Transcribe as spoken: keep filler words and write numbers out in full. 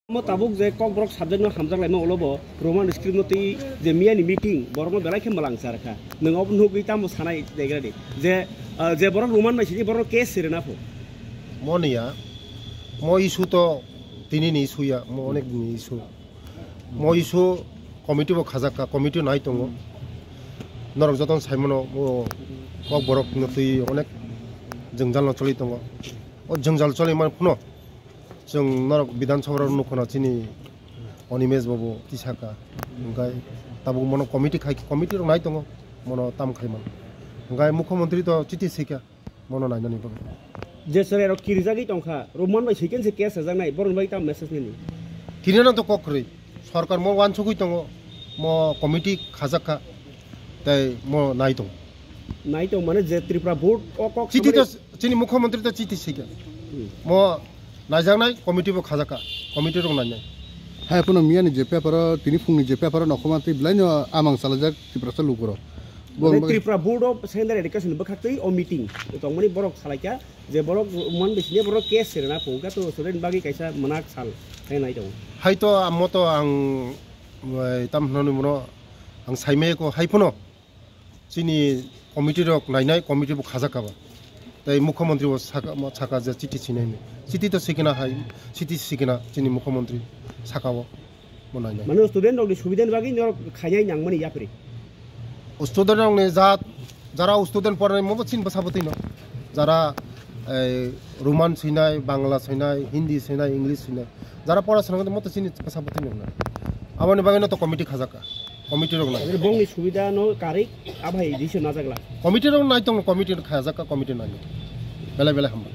Omo tabuk je Kokborok subject no hamjak laima ulo bo Roman script no twi je miya ni meeting borok no belai khe mwlang char kha. Nwng obo nugwi tamo sanai degra di je, ah, je borok Roman bai sini borok no case se rwna pho. Mo niya, mo issue to tini ni issue ya, mo onek ni issue. Mo issue committee bo khajak kha, committee nai tongo. Norok jotono sai mano, o Kokborok no twi onek jwngjal no choli tongo. O jwngjal choli man phano chwng norok Bidhan Sabha rok nukho na chini Animesh babu tisaka. Hwnkhe tabuk mono committee khai, committee rok nai tongo, mono tam khai man. Hwnkhe mukhyamantri to chiti sika. Mono nainani bagwi. Je chwrairok kirijagwi tongkha, Roman bai second se case sajaknai, borokni bagwi tamo message nini? Kinino to kok kwrwi. Sorkar mo wansugwi tongo, mo committee khajak kha, tei mo nai tongo. Nai tong mane je Tripura board o kok Chiti to samani- chini mukhyamantri to chiti sika. Hmm. Mo naijaknai committee bo khajak kha, committee rok nainai. Hai phano miyani je paper o, tini phungni je paper o nokhoma tei belaino amang salajak Tiprasa lukuro. Bo Mane ang bai- Tripura Board of Secondary Education bwkhaktwi o meeting tongmani borok salaikha je borok man bisine borok case serena phungkha to student bagwi kaisa mwnakh sal khe nai tongo. Hai to amo to ang, eh, tam hwnani mono ang saimaya ko hai phano chini committee rok nainai committee bo khajak kha ba. Tei mukhyamantri bo saka, mo saka je chiti sinai ni. Chiti to sikina hai, chiti sikina chini mukhyamantri saka o. Bo nainai. Mane student rokni subidani bagwi norok khainai nangmani yapri. Student rokni jat, jara student pornai mo bo chini bwsa bwtwi no. Jara, eh, Roman sinai, Bangla sinai, Hindi sinai, English sinai. Jara pora sinai mo to chini bwsa bwtwi no. Aboni bagwi no to committee khajak kha. Committee rok nai. Aboni bongni subida no karik abai decision najak la. Committee rok nai tong committee khajak kha committee nai. Belai belai hambai.